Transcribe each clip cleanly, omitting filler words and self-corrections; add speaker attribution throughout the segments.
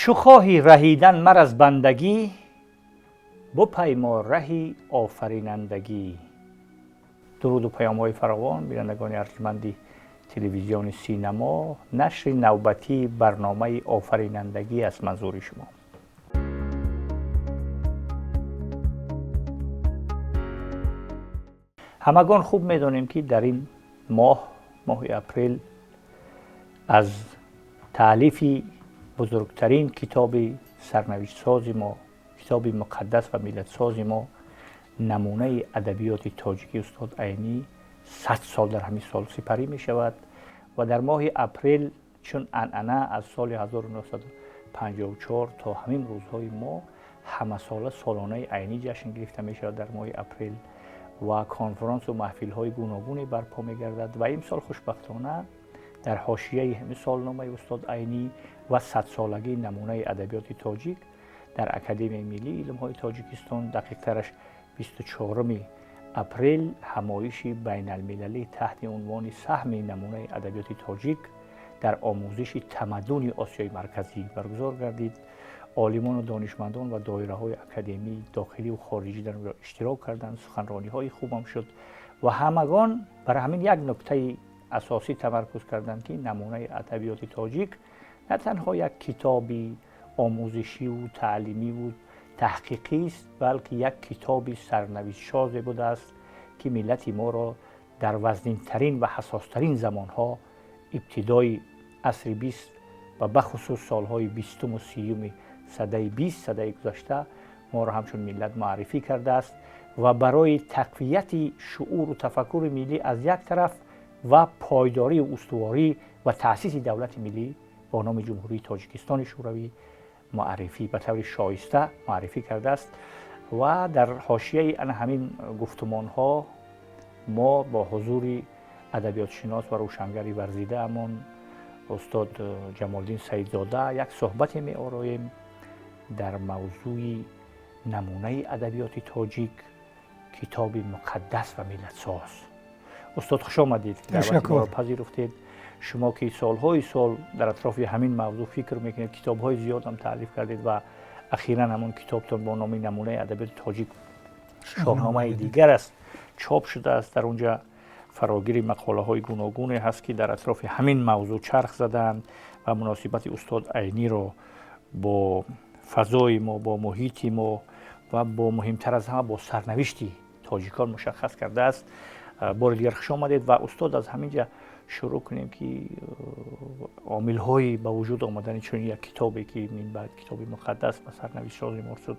Speaker 1: Чу хоҳӣ раҳидан мар аз бандагӣ, бупаймо раҳи офаринандагӣ. Дуруду паёмҳои фаровон, бинандагони арҷманди телевизиони Синамо, нашри навбатии барномаи офаринандагӣ аст манзури шумо. Ҳамагон хуб медонем, ки дар ин моҳ, моҳи апрел, аз таълифи бузургтарин китоби сарнавиштсози мо, китоби муқаддас ва миллатсози мо, намунаи адабиёти тоҷикӣ устод Айнӣ 100 сол дар ҳамин сол сипарӣ мешавад ва дар моҳи апрел чун анъана аз соли 1954 то ҳамин рӯзҳои мо ҳамасола солонаи Айнӣ ҷашн гирифта мешавад дар моҳи апрел ва конференсу маҳфилҳои гуногуне барпо мегардад ва имсол хушбахтона дар ҳошияи ҳамин солномаи устод Айнӣ ва садсолагии намунаи адабиёти тоҷик дар Академияи миллии илмҳои Тоҷикистон, дақиқтараш 24 апрел, ҳамоиши байналмилалӣ таҳти унвони саҳми намунаи адабиёти тоҷик дар омӯзиши тамаддуни Осиёи Марказӣ баргузор гардид. Олимону донишмандон ва доираҳои академии дохиливу хориҷӣ дар онҷо иштирок карданд, суханрониҳои хубам шуд ва ҳамагон бар ҳамин як нуктаи асосӣ тамаркуз карданд, ки намунаи адабиёти тоҷик на танҳо як китоби омӯзишиву таълимиву таҳқиқист, балки як китоби сарнавиштсозе будааст, ки миллати моро дар вазнинтарин ва ҳассостарин замонҳо, ибтидои асри бист ва бахусус солҳои бистуму сиюми садаи бист, садаи гузашта, моро ҳамчун миллат муаррифӣ кардааст ва барои тақвияти шууру тафаккури миллӣ аз як тараф ва пойдорию устуворӣ ва таъсиси давлати миллӣ бо номи Ҷумҳурии Тоҷикистони Шӯравӣ муаррифӣ ба таври шоиста муаррифӣ кардааст. Ва дар ҳошияи ана ҳамин гуфтумонҳо мо бо ҳузури адабиётшинос ва рӯшангари варзидаамон устод Ҷамолиддин Саидзода як суҳбате меороем дар мавзӯи намунаи адабиёти тоҷик, китоби муқаддас ва миллатсоз. Устод, хуш омадед, даъвати моро пазируфтед. Шумо ки солҳои сол дар атрофи ҳамин мавзӯъ фикр мекунед, китобҳои зиёдам таълиф кардед ва ахиран ҳамон китобтон бо номи намунаи адабиёти тоҷик шоҳномаи дигар аст, чоп шудааст. Дар онҷа фарогири мақолаҳои гуногуне ҳаст, ки дар атрофи ҳамин мавзӯъ чарх задаанд ва муносибати устод Айниро бо фазои мо, бо муҳити мо ва бо муҳимтар аз ҳама бо сарнавишти тоҷикон мушаххас кардааст. Бори дигар хуш омадед. Ва устод, аз ҳамин ҷа шурӯъ кунем, ки омилҳои ба вуҷуд омадани чунин як китобе, ки минбаъд китоби муқаддас ва сарнавиштсози мо шуд,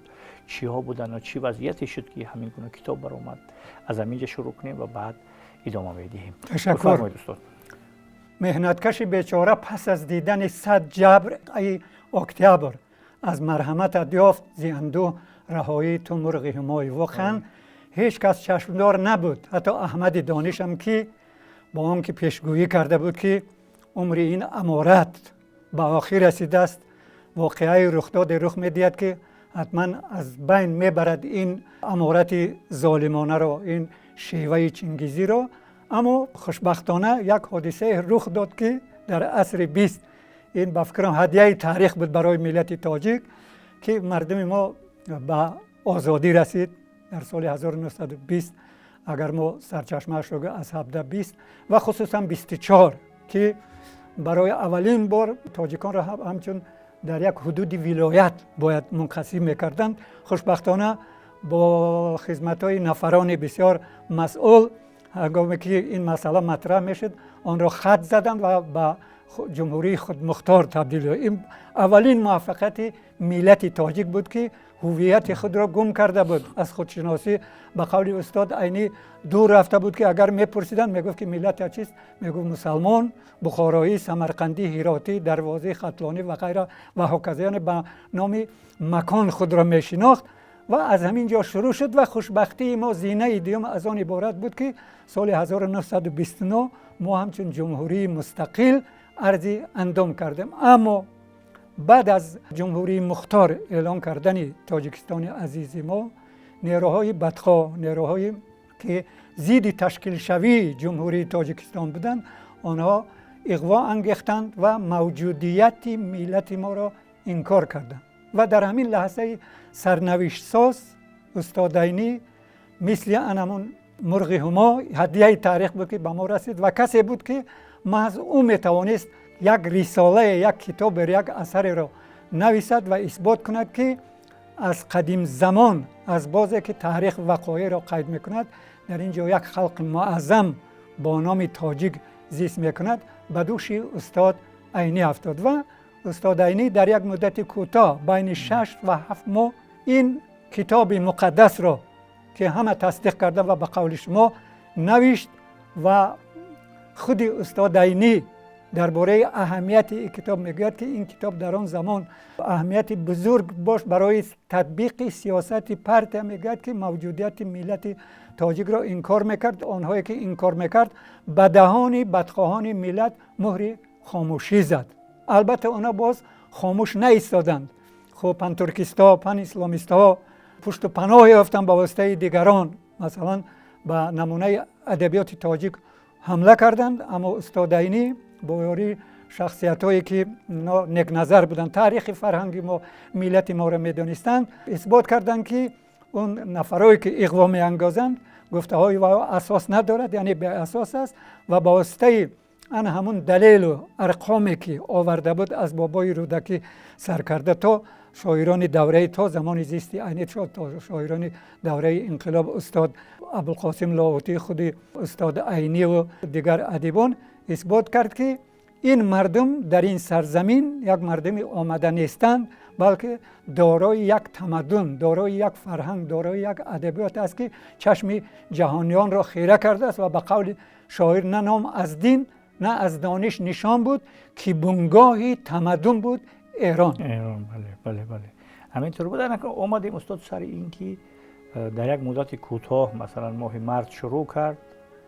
Speaker 1: чиҳо буданд ва чӣ вазъияте шуд, ки ҳамин гуна китоб баромад. Аз ҳамин ҷа шурӯъ кунем ва баъд идома медиҳем.
Speaker 2: Ташаккур.
Speaker 1: Устод.
Speaker 2: Меҳнаткаши бечора пас аз дидани 100 ҷабр ай октябр аз марҳаматат ёфт зи андӯҳ раҳоӣ ту мурғи ҳумой. Воқеан ҳеҷ кас чашмдор набуд, ҳатто Аҳмади Донишам, ки бо он ки пешгӯӣ карда буд, ки умри ин аморат ба охир расидааст, воқеаи рухдоде рух медиҳад, ки ҳатман аз байн мебарад ин аморати золимонаро, ин шеваи чингизиро. Аммо хушбахтона як ҳодисае рух дод, ки дар асри бист ин ба фикрам ҳадияи таърих буд барои миллати тоҷик, ки мардуми мо ба озодӣ расид дар соли 1920, агар мо сарчашмаашро аз 17-20 ва хусусан 24, ки барои аввалин бор тоҷиконро ҳамчун дар як ҳудуди вилоят бояд мунқасим мекарданд. Хушбахтона бо хизматҳои нафарони бисёр масъул, ҳангоме ки ин масъала матраҳ мешуд, онро хат заданд ва ба ҷумҳурии худмухтор табдил ёфт. Ин аввалин муваффақияти миллати тоҷик буд, ки ҳуввияти худро гум карда буд, аз худшиносӣ ба қавли устод Айнӣ дур рафта буд, ки агар мепурсиданд, мегуфт, ки миллат чист, мегуфт мусалмон, бухороӣ, самарқандӣ, ҳиротӣ, дарвозӣ, хатлонӣ ва ғайра ва ҳоказа, яъне ба номи макон худро мешинохт. Ва аз ҳамин ҷо шурӯъ шуд ва хушбахтии мо зинаи дуюм аз он иборат буд, ки соли 1929 мо ҳамчун ҷумҳурии мустақил арзи андом кардем. Аммо баъд аз ҷумҳурии мухтор эълон кардани Тоҷикистони азизи мо, нерӯҳои бадхоҳ, нерӯҳое ки зидди ташкилшавии ҷумҳурии Тоҷикистон буданд, онҳо иғво ангехтанд ва мавҷудияти миллати моро инкор карданд ва дар ҳамин лаҳзаи сарнавиштсоз устод Айнӣ мисли ан ҳамун мурғи ҳумо ҳадияи таърих буд, ки ба мо расид ва касе буд, ки маҳз ӯ метавонист як рисолае, як китобе, як асареро нависад ва исбот кунад, ки аз қадим замон, аз бозе ки таърих вақоеъро қайд мекунад, дар ин ҷо як халқи муаззам бо номи тоҷик зист мекунад. Ба дӯши устод Айнӣ афтод ва устод Айнӣ дар як муддати кӯтоҳ, байни 6 ва 7 моҳ, ин китоби муқаддасро, ки ҳама тасдиқ карда ва ба қавли шумо навишт. Ва худи устод Айнӣ дар бораи аҳамияти ин китоб мегӯяд, ки ин китоб дар он замон аҳамияти бузург бошт барои татбиқи сиёсати партия. Мегӯяд, ки мавҷудияти миллати тоҷикро инкор мекард, онҳое ки инкор мекард, ба даҳони бадхоҳони миллат муҳри хомӯшӣ зад. Албатта, онҳо боз хомӯш наистоданд. Хуб, пантуркистҳо, панисломистҳо пушту паноҳ ёфтанд ба воситаи дигарон, масалан, ба намунаи адабиёти тоҷик ҳамла карданд. Аммо устод Айнӣ бо ёрии шахсиятҳое, ки некназар буданд, таърихи фарҳанги мо, миллати моро медонистанд, исбот карданд, ки он нафарое ки иғво меангозанд, гуфтаҳои ва асос надорад, яъне беасос аст. Ва ба воситаи ана ҳамун далелу арқоме, ки оварда буд, аз бобои Рӯдакӣ саркарда то шоирони давраи, то замони зисти Айнӣ, то шоирони давраи инқилоб, устод Абулқосим Лоҳутӣ, худи устод Айниву дигар адибон, исбот кард, ки ин мардум дар ин сарзамин як мардуми омада нестанд, балки дорои як тамаддун, дорои як фарҳанг, дорои як адабиёт аст, ки чашми ҷаҳониёнро хира кардааст. Ва ба қавли шоир, на ном аз дин, на аз дониш нишон буд, ки бунгоҳи тамаддун буд Эрон.
Speaker 1: Эрон, бале, ҳамин тур буд. Омадем, устод, сари ин ки дар як муддати кӯтоҳ, масалан, моҳи март шурӯъ кард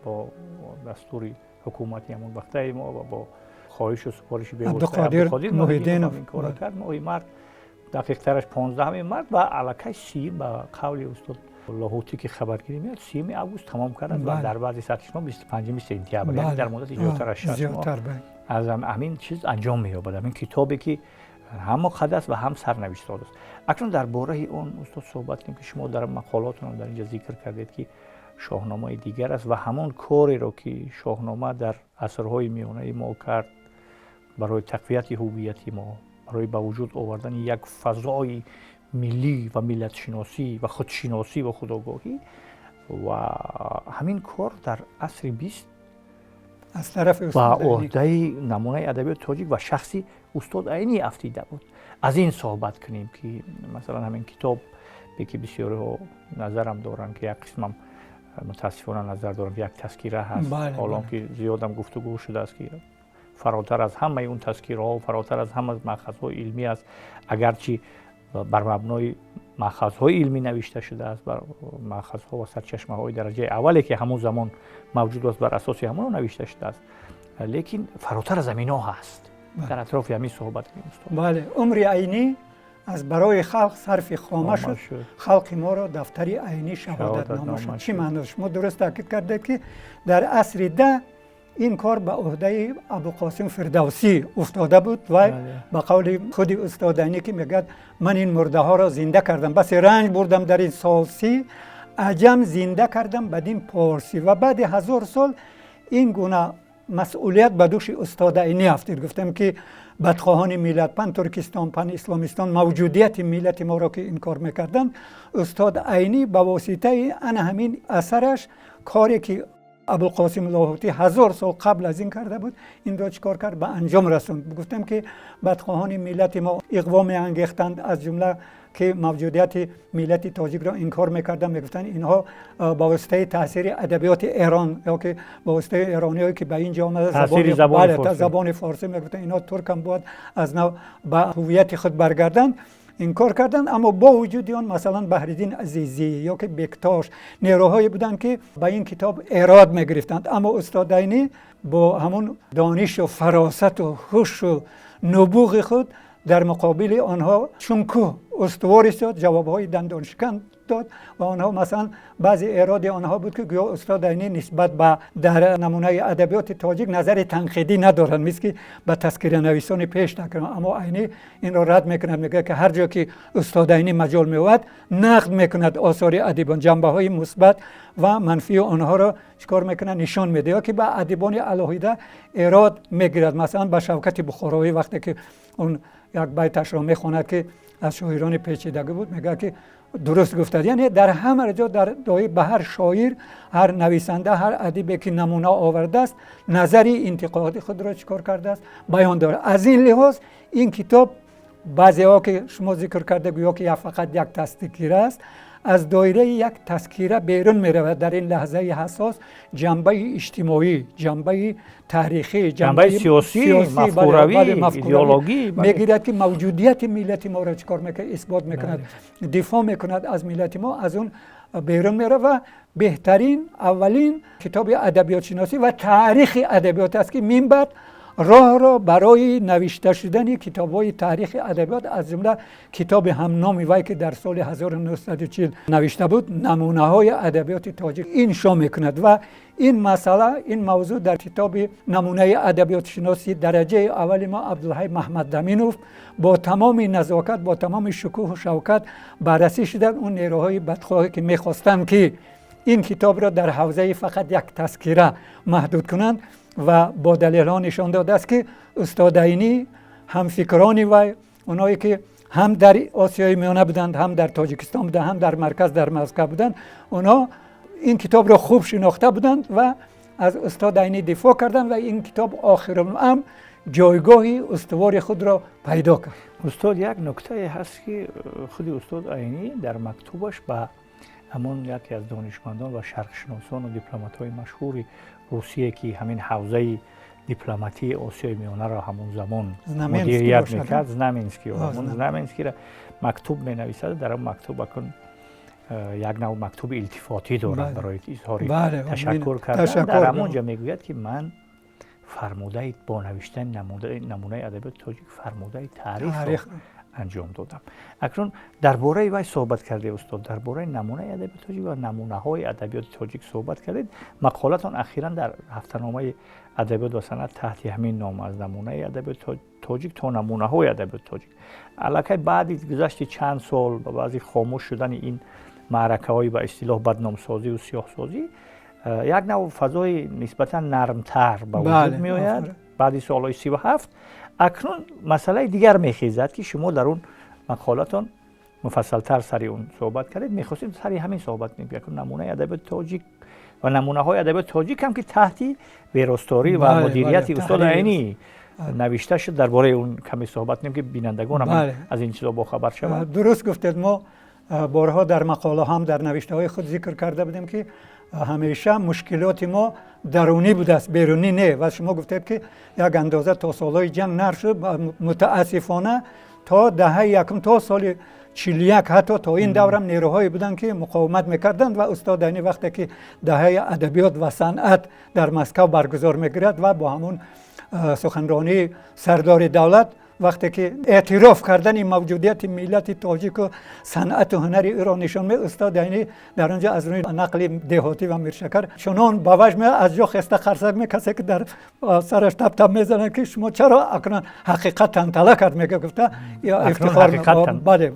Speaker 1: бо дастури ҳукумати ҳамон вақтаи мо ва бо хоҳишу супориши
Speaker 2: Абдуқодир Муҳиддинов.
Speaker 1: Ин корро кард моҳи март, дақиқтараш 15-уми март, ва аллакай си, ба қавли устод Лоҳутӣ, ки хабаргирӣ меяд, 30-уми август тамом кард ва дар баъзе сарчашмаҳо 25-уми сентябр, яъне дар муддати зиёдтар аз 6 моҳ аз ҳамин чиз анҷом меёбад, ҳамин китобе, ки ҳам муқаддас ва ҳам сарнавиштсоз аст. Акнун дар бораи он, устод, суҳбат кунем, ки шумо дар мақолотон дар инҷа зикр кардед, ки Шоҳномаи дигар аст ва ҳамон кореро, ки Шоҳнома дар асрҳои миёнаи мо кард барои тақвияти ҳуввияти мо, барои ба вуҷуд овардани як фазои миллӣ ва миллатшиносӣ ва худшиносӣ ва худогоҳӣ, ва ҳамин кор дар асри 20
Speaker 2: аз тарафи
Speaker 1: ба уҳдаи намунаи адабиёти тоҷик ва шахси устод Айнӣ афтида буд. Аз ин суҳбат кунем, ки масалан ҳамин китоб, ки бисёриҳо назарам доранд, ки як қисмам мутаассифона назар дорам, ки як тазкира ҳаст, ҳолон ки зиёдам гуфтугӯ шудааст, ки фаротар аз ҳамаи он тазкираҳо, фаротар аз ҳама маъхазҳои илмӣ аст, агарчи бар мабнои маъхазҳои илмӣ навишта шудааст, бар маъхазҳо ва сарчашмаҳои дараҷаи аввале, ки ҳамон замон мавҷуд аст, бар асоси ҳамоно навишта шудааст, лекин фаротар аз ҳамино ҳаст. Дар атрофи ҳамин суҳбат кунем, устод.
Speaker 2: Бале, умри Айнӣ аз барои халқ сарфи хома шуд, халқи моро дафтари Айнӣ шаҳодатнома шуд. Чӣ маъно? Шумо дуруст таъкид кардед, ки дар асри 10 ин кор ба уҳдаи Абуқосим Фирдавсӣ уфтода буд. Ва ба қавли худи устод Айнӣ, ки мегӯяд: «Ман ин мурдаҳоро зинда кардам, басе ранҷ бурдам дар ин сол 30, аҷам зинда кардам бадин порсӣ». Ва баъди 1000 сол ин гуна масъулият ба дӯши устод Айнӣ афтид. Гуфтам, ки бадхоҳони миллат, пан туркистон, пан исломистон мавҷудияти миллати моро ки инкор мекарданд, устод Айнӣ ба воситаи ана ҳамин асараш коре, ки Абулқосим Лоҳутӣ 1000 сол қабл аз ин карда буд, инро чӣ кор кард? Ба анҷом расонд. Гуфтам, ки бадхоҳони миллати мо иғво меангехтанд, аз ҷумла ки мавҷудияти миллати тоҷикро инкор мекарданд, мегуфтанд, инҳо ба воситаи таъсири адабиёти Эрон ё ки ба воситаи эрониҳое, ки ба ин ҷо омада, забони форсӣ мегуфтанд, инҳо туркам, бояд аз нав ба ҳуввияти худ баргарданд, инкор карданд. Аммо бо вуҷуди он, масалан, Баҳриддин Азизӣ ё ки Бектош нерӯҳое буданд, ки ба ин китоб эрод мегирифтанд. Аммо устод Айнӣ бо ҳамон донишу фаросату ҳушу нубуғи худ Дар муқобили онҳо чун кӯҳ устувор истод, ҷавобҳои дандоншикан дод ва онҳо, масалан, баъзе эроди онҳо буд, ки гӯё устод Айнӣ нисбат ба дар намунаи адабиёти тоҷик назари танқидӣ надоранд, мисли ки ба тазкиранависони пеш накунанд. Аммо Айнӣ инро рад мекунад, мегӯяд, ки ҳар ҷо ки устод Айнӣ маҷол меёбад, нақд мекунад осори адибон, ҷанбаҳои мусбат ва манфии онҳоро чикор мекунад, нишон медиҳад, ё ки ба адибони алоҳида эрод мегирад. Масалан, ба Шавкати Бухороӣ вақте ки он як байташро мехонад, ки аз шоирони печидагӣ буд, мегӯяд, ки дуруст гуфтад. Яъне дар ҳама ҷо дар доир ба ҳар шоир, ҳар нависанда, ҳар адибе ки намуна овардааст, назари интиқодии худро чикор кардааст, баён дорад. Аз ин лиҳоз ин китоб, баъзеҳо ки шумо зикр карда, гӯё ки фақат як тазкира аст, аз доираи як тазкира берун меравад. Дар ин лаҳзаи ҳассос ҷанбаи иҷтимоӣ, ҷанбаи таърихӣ,
Speaker 1: ҷанбаи сиёсӣ, мафкуравӣ, идеологӣ
Speaker 2: мегирад, ки мавҷудияти миллати моро чикор мекунад, исбот мекунад, дифоъ мекунад аз миллати мо. Аз он берун меравад ва беҳтарин, аввалин китоби адабиётшиносӣ ва таърихи адабиёт аст, ки минбаъд роҳро барои навишта шудани китобҳои таърихи адабиёт, аз ҷумла китоби ҳамноми вай, ки дар соли 1940 навишта буд, намунаҳои адабиёти тоҷик, иншо мекунад. Ва ин масъала, ин мавзӯъ дар китоби намунаи адабиётшиносии дараҷаи аввали мо Абдулҳай Маҳмадаминов бо тамоми назокат, бо тамоми шукӯҳу шавкат баррасӣ шуданд. Он нерӯҳои бадхоҳе ки мехостанд, ки ин китобро дар ҳавзаи фақат як тазкира маҳдуд кунанд, ва бо далелҳо нишон додааст, ки устод Айнӣ, ҳамфикрони вай, онҳое ки ҳам дар Осиёи Миёна буданд, ҳам дар Тоҷикистон буданд, ҳам дар марказ, дар Москва буданд, онҳо ин китобро хуб шинохта буданд ва аз устод Айнӣ дифоъ карданд ва ин китоб охируламр ҷойгоҳи устувори худро пайдо кард.
Speaker 1: Устод, як нуктае ҳаст, ки худи устод Айнӣ дар мактубаш ба ҳамон яке аз донишмандон ва шарқшиносону дипломатҳои машҳури Русия, ки ҳамин ҳавзаи дипломатии Осиёи Миёнаро ҳамон замон мудирият мекард, Знаменский, Знаменскийро мактуб менависад. Дар он мактуб акун як нав мактуби илтифотӣ дорад барои изҳори ташаккур кардан. Дар ҳамон ҷо мегӯяд, ки ман фармудаи бо навиштани намунаи адабиёти тоҷик фармудаи таърихро анҷом додам. Акнун дар бораи вай суҳбат кардед, устод, дар бораи намунаи адабиёти тоҷик ва намунаҳои адабиёти тоҷик суҳбат кардед. Мақолатон ахиран дар ҳафтаномаи адабиёт ва санъат таҳти ҳамин ном, аз намунаи адабиёти тоҷик то намунаҳои адабиёти тоҷик, аллакай баъди гузашти чанд сол ва баъзи хомӯш шудани ин маъракаҳои ба истилоҳ бадномсозию сиёҳсозӣ, як нав фазои нисбатан нармтар ба вуҷуд меояд баъди солҳои 37. Акнун масъалаи дигар мехезад, ки шумо дар он мақолатон муфассалтар сари он суҳбат кардед. Мехостем сари ҳамин суҳбат кунем, ки намунаи адабиёти тоҷик ва намунаҳои адабиёти тоҷик ҳам, ки таҳти веросторӣ ва мудирияти устод Айнӣ навишта шуд, дар бораи он каме суҳбат кунем, ки бинандагон ҳам аз ин чизо бохабар шаванд.
Speaker 2: Дуруст гуфтед. Мо борҳо дар мақола ҳам, дар навиштаҳои худ зикр карда будем, ки ҳамеша мушкилоти мо дарунӣ будааст, берунӣ не. Ва шумо гуфтед, ки як андоза то солҳои ҷанг нарм шуд. Мутаассифона, то даҳаи якум, то соли 41, ҳатто то ин даврам нерӯҳое буданд, ки муқовимат мекарданд. Ва устод Айнӣ вақте ки даҳаи адабиёт ва санъат дар Москав баргузор мегирад ва бо ҳамун суханронии сардори давлат, вақте ки эътироф кардани мавҷудияти миллати тоҷику санъату ҳунари ӯро нишон медиҳад, устод Айнӣ дар он ҷо аз рӯи нақли Деҳотӣ ва Миршакар чунон ба ваҷд меояд, аз ҷо хеста қарсак мекасе, ки дар сараш тап-тап мезанад, ки шумо чаро акнун ҳақиқат тантала кард, мега, гуфта, ифтихор, бале,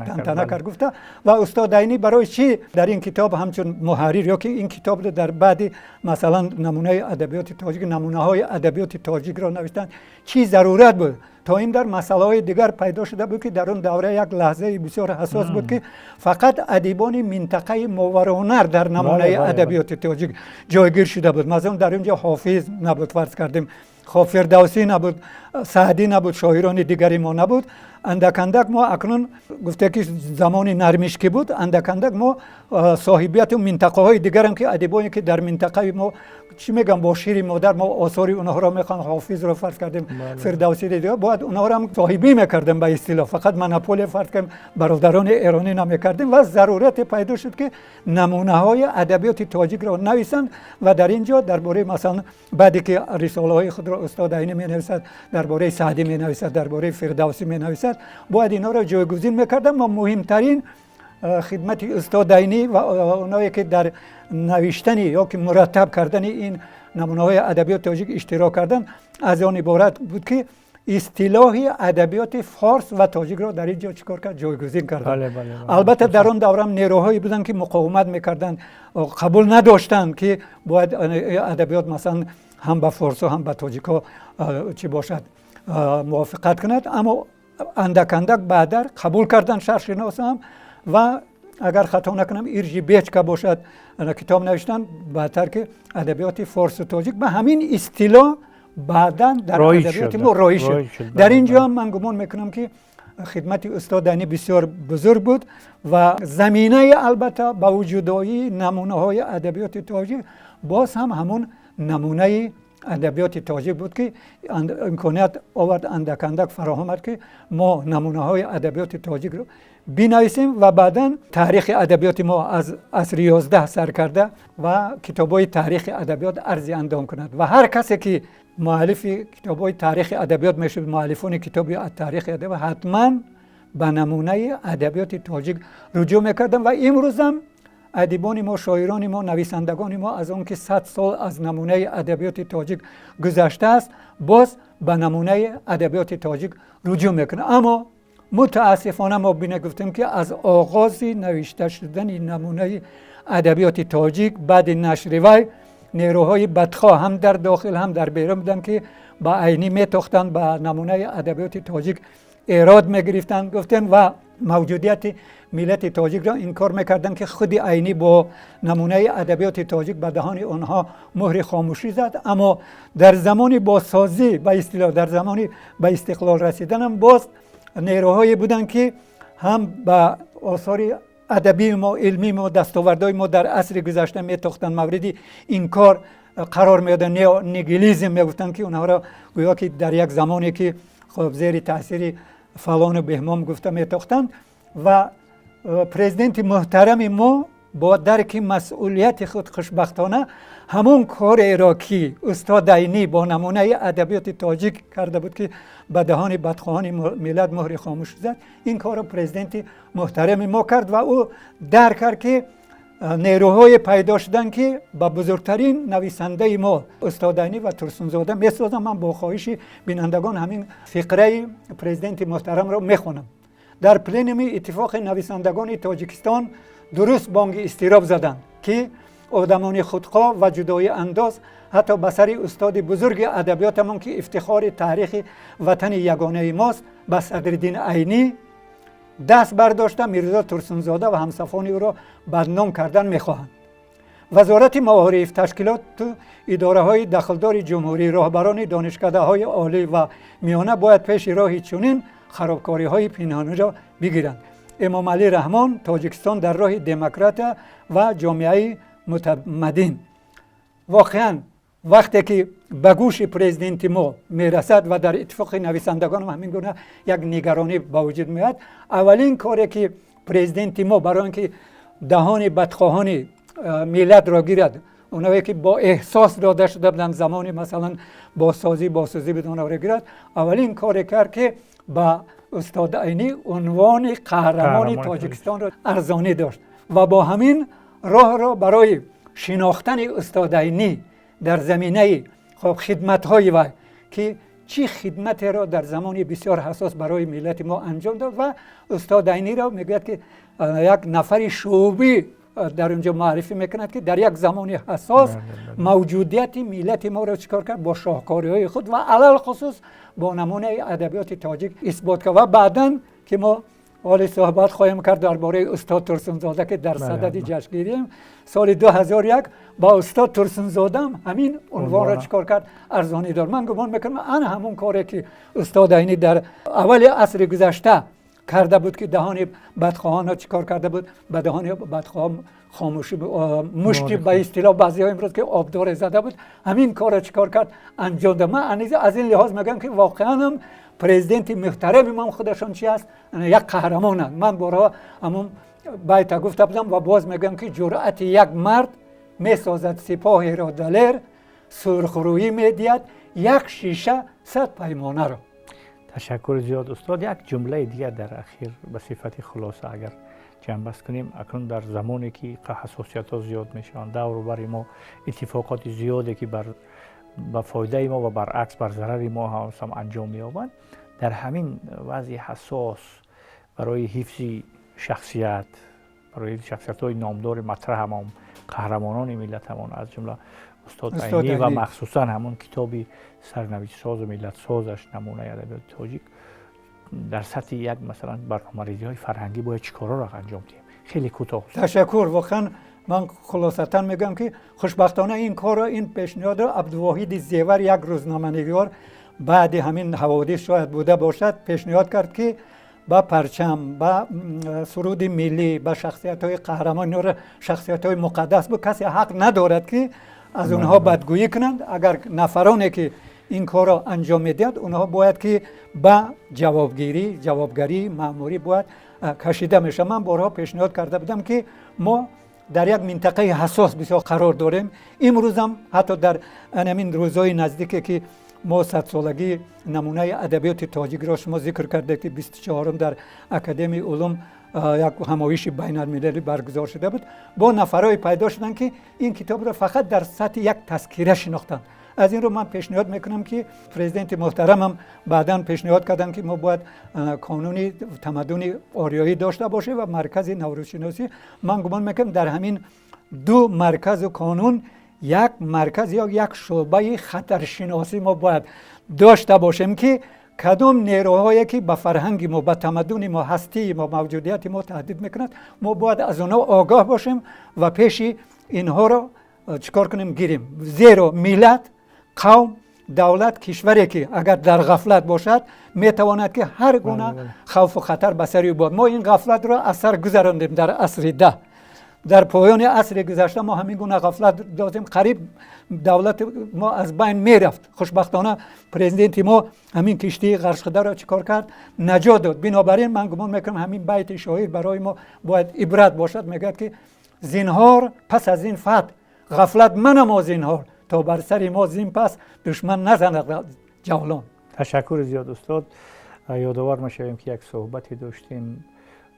Speaker 2: тантана кард, гуфта. Ва устод Айнӣ барои чӣ дар ин китоб ҳамчун муҳаррир ё ки ин китобро дар баъди, масалан, намунаи адабиёти тоҷик, намунаҳои адабиёти тоҷикро навиштан чӣ зарурат буд? То ин дар масъалаҳои дигар пайдо шуда буд, ки дар он давра як лаҳзаи бисёр ҳассос буд, ки фақат адибони минтақаи Мовароуннаҳр дар намунаи адабиёти тоҷик ҷойгир шуда буд. Масалан, дар он ҷо Ҳофиз набуд, фарз кардем, хоб, Фирдавсӣ набуд, Саъдӣ набуд, шоирони дигари мо набуд. Андак андак мо акнун гуфте, ки замони нармиш ки буд, андак андак мо соҳибияту минтақаҳои дигарам, ки адибоне ки дар минтақаи мо Чӣ мегӯям, бо шири модар мо осори онҳоро мехоҳем, Ҳофизро фарз кардем, Фирдавсӣ, бояд онҳоро ҳам соҳибӣ мекардем, ба истилоҳ фақат монополия фарз кардем, бародарони эронӣ намекардем. Ва зарурате пайдо шуд, ки намунаҳои адабиёти тоҷикро нависанд. Ва дар ин ҷо дар бораи, масалан, баъде ки рисолаҳои худро устод Айнӣ менависад, дар бораи Саъдӣ менависад, дар бораи Фирдавсӣ менависад, бояд инҳоро ҷойгузин мекардам. Ва муҳимтарин хидмати устод Айнӣ ва онҳое ки дар навиштани ё ки мураттаб кардани ин намунаҳои адабиёти тоҷик иштирок карданд, аз он иборат буд, ки истилоҳи адабиёти форс ва тоҷикро дар ин ҷо чӣ кор кард? Ҷойгузин кард. Албатта, дар он давра нерӯҳое буданд, ки муқовимат мекарданд, қабул надоштанд, ки бояд адабиёт, масалан, ҳам ба форсҳо, ҳам ба тоҷикҳо чӣ бошад, мувофиқат кунад. Аммо андак андак баъдар қабул карданд шарқшиносам ва агар хато накунам, Иржи Бечка бошад, китоб навиштанд баъдтар, ки адабиёти форсу тоҷик ба ҳамин истилоҳ баъдан дар адабиёти мо роиҷ шуд. Дар ин ҷо ҳам ман гумон мекунам, ки хидмати устод Айнӣ бисёр бузург буд ва заминаи, албатта, ба вуҷудоии намунаҳои адабиёти тоҷик боз ҳам ҳамун намунаи адабиёти тоҷик буд, ки имконият овард, андак андак фароҳам омад, ки мо намунаҳои адабиёти тоҷикро бинависем. Ва баъдан таърихи адабиёти мо аз асри 11 сар карда ва китобҳои таърихи адабиёт арзи андом кунад. Ва ҳар касе ки муаллифи китобҳои таърихи адабиёт мешуд, муаллифони китоби таърихи адабиёт ҳатман ба намунаи адабиёти тоҷик руҷӯъ мекарданд. Ва имрӯзам адибони мо, шоирони мо, нависандагони мо аз он ки 100 сол аз намунаи адабиёти тоҷик гузаштааст, боз ба намунаи адабиёти тоҷик руҷӯъ мекунанд. Аммо мутаассифона мо бине гуфтем, ки аз оғози навишта шудани намунаи адабиёти тоҷик, баъди нашри вай, нерӯҳои бадхоҳ ҳам дар дохил, ҳам дар берун буданд, ки ба Айнӣ метохтанд, ба намунаи адабиёти тоҷик эрод мегирифтанд, гуфтем, ва мавҷудияти миллати тоҷикро инкор мекарданд, ки худи Айнӣ бо намунаи адабиёти тоҷик ба даҳони онҳо муҳри хомӯшӣ зад. Аммо дар замони бозсозӣ, ба истилоҳ дар замони ба истиқлол расиданам, боз нерӯҳое буданд, ки ҳам ба осори адабии мо, илмии мо, дастовардҳои мо дар асри гузашта метохтанд, мавриди инкор қарор медоданд, неонигилизм мегуфтанд, ки онҳоро гӯё ки дар як замоне ки хоб зери таъсири фалону беҳмом гуфта метохтанд. Ва президенти муҳтарами мо бо дарки масъулияти худ, хушбахтона, ҳамон кореро, ки устод Айнӣ бо намунаи адабиёти тоҷик карда буд, ки ба даҳони бадхоҳони миллат муҳри хомӯш зад, ин корро президенти муҳтарами мо кард. Ва ӯ дарк кард, ки нерӯҳое пайдо шуданд, ки ба бузургтарин нависандаи мо устод Айнӣ ва Турсунзода месозанд. Ман бо хоҳиши бинандагон ҳамин фиқраи президенти муҳтарамро мехонам. Дар пленуми Иттифоқи нависандагони Тоҷикистон дуруст бонги изтироб заданд, ки одамони худхоҳ ва ҷудоиандоз ҳатто ба сари устоди бузурги адабиётамон, ки ифтихори таърихи ватани ягонаи мост, ба Садриддин Айнӣ даст бардошта, Мирзо Турсунзода ва ҳамсафони ӯро бадном кардан мехоҳанд. Вазорати маориф, ташкилоту идораҳои дахлдори ҷумҳурӣ, роҳбарони донишкадаҳои олӣ ва миёна бояд пеши роҳи чунин харобкориҳои пинҳониро бигиранд. Эмомалӣ Раҳмон. Тоҷикистон дар роҳи демократия ва ҷомеаи мутамаддин. Воқеан, вақте ки ба гӯши президенти мо мерасад ва дар Иттифоқи нависандагон ҳамин гуна як нигаронӣ ба вуҷуд меояд, аввалин коре ки президенти мо барои он ки даҳони бадхоҳони миллатро гирад, онҳое ки бо эҳсос дода шуда буданд замони, масалан, бозсозӣ буд, онҳоро гирад, аввалин коре кард, ки ба устод Айнӣ унвони қаҳрамони Тоҷикистонро арзонӣ дошт ва бо ҳамин роҳро барои шинохтани устод Айнӣ дар заминаи хоб хидматҳои вай, ки чӣ хидматеро дар замони бисёр ҳассос барои миллати мо анҷом дод. Ва устод Айниро мегӯяд, ки як нафари шуубӣ дар он ҷо муаррифӣ мекунад, ки дар як замони ҳассос мавҷудияти миллати моро чӣ кор кард? Бо шоҳкориҳои худ ва алалхусус бо намунаи адабиёти тоҷик исбот кард. Ва баъдан ки мо ҳоле суҳбат хоҳем кард дар бораи устод Турсунзода, ки дар садади ҷашнгирием, соли 2001 ба устод Турсунзодаам ҳамин унвонро чӣ кор кард? Арзонӣ дор. Ман гумон мекунам, ана ҳамон коре ки устод Айнӣ дар аввали асри гузашта карда буд ки даҳони бадхоҳонро чӣ кор карда буд, ба даҳони бадхоҳон хомӯшӣ мушти ба истилоҳ баъзеҳо имрӯз ки обдоре зада буд, ҳамин корро чӣ кор кард, анҷом дод. Ман аз ин лиҳоз мегӯям ки воқеан ҳам президенти муҳтарами мо худашон чи аст, як қаҳрамонанд. Ман борҳо ҳамон байта гуфта будам ва боз мегӯям ки ҷуръати як мард месозад сипоҳеро далер, сурхрӯӣ медиҳад як шиша 100 паймонаро.
Speaker 1: Ташаккури зиёд, устод. Як ҷумлаи дигар дар ахир ба сифати хулоса агар ҷамъбаст кунем, акнун дар замоне ки ҳассосиятҳо зиёд мешаванд, давру бари мо иттифоқоти зиёде ки ба фоидаи мо ва баръакс бар зарари мо ҳам анҷом меёбанд, дар ҳамин вазъи ҳассос барои ҳифзи шахсият, барои шахсиятҳои номдори матраҳамон, қаҳрамонони миллатамон, аз ҷумла устод Айнӣ ва махсусан ҳамон китоби сарнавиштсозу миллатсозаш намунаи адабиёти тоҷик, дар сатҳи як масалан барномарезиҳои фарҳангӣ бояд чӣ корҳоро анҷом диҳем? Хеле кӯтоҳ.
Speaker 2: Ташаккур. Воқеан ман хулосатан мегӯям ки хушбахтона ин корро, ин пешниҳодро Абдувоҳиди Зевар, як рӯзноманигор, баъди ҳамин ҳаводис шояд буда бошад, пешниҳод кард ки ба парчам, ба суруди миллӣ, ба шахсиятҳои қаҳрамон, шахсиятҳои муқаддас буд, касе ҳақ надорад ки аз онҳо бадгӯӣ кунанд. Агар нафароне ки ин корро анҷом медиҳанд, онҳо бояд ки ба ҷавобгарии маъмурӣ бояд кашида мешавад. Ман борҳо пешниҳод карда будам ки мо дар як минтақаи ҳассос бисёр қарор дорем. Имрӯзам ҳатто дар ҳамин рӯзҳои наздике ки мо 100-солагии намунаи адабиёти тоҷикро шумо зикр кардед, ки 24-ум дар Академияи улум як ҳамоиши байналмилалӣ баргузор шуда буд, бо нафарҳое пайдо шуданд ки ин китобро фақат дар сатҳи як тазкира шинохтанд. Аз ин рӯ ман пешниҳод мекунам ки президенти муҳтарамам баъдан пешниҳод карданд ки мо бояд қонуни тамаддуни ориёӣ дошта бошем ва маркази наврӯзшиносӣ. Ман гумон мекунам дар ҳамин ду марказу қонун як марказ ё як шӯъбаи хатаршиносӣ мо бояд дошта бошем ки кадом нерӯҳое ки ба фарҳанги мо, ба тамаддуни мо, ҳастии мо, мавҷудияти мо таҳдид мекунад, мо бояд аз онҳо огоҳ бошем ва пеши инҳоро чӣ кор кунем, гирем. Зеро миллат, қавм, давлат, кишваре ки агар дар ғафлат бошад, метавонад ки ҳар гуна хавфу хатар ба сари ӯ бод. Мо ин ғафлатро аз сар гузарондем дар асри 10. Дар поёни асри гузашта мо ҳамин гуна ғафлат додем, қариб давлати мо аз байн мерафт. Хушбахтона президенти мо ҳамин киштии ғарқшударо чӣ кор кард, наҷот дод. Бинобар ин ман гумон мекунам ҳамин байти шоир барои мо бояд ибрат бошад. Мегӯяд ки зинҳор пас аз ин фатҳ ғафлат манамо зинҳор, то бар сари мо зин пас душман назанад ҷавлон.
Speaker 1: Ташаккури зиёд, устод. Ёдовар мешавем ки як суҳбате доштем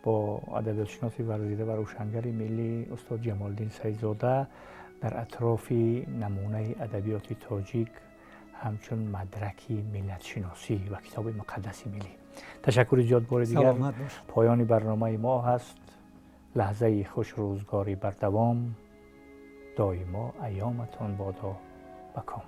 Speaker 1: бо адабиётшиноси варзида ва рӯшангари миллӣ устод Ҷамолиддин Саидзода дар атрофи намунаи адабиёти тоҷик ҳамчун мадраки миллатшиносӣ ва китоби муқаддаси миллӣ. Ташаккури зиёд бори дигар. Поёни барномаи мо ҳаст. Лаҳзаи хуш рӯзгорӣ бардавом, доимо айёматон бодо ба ком.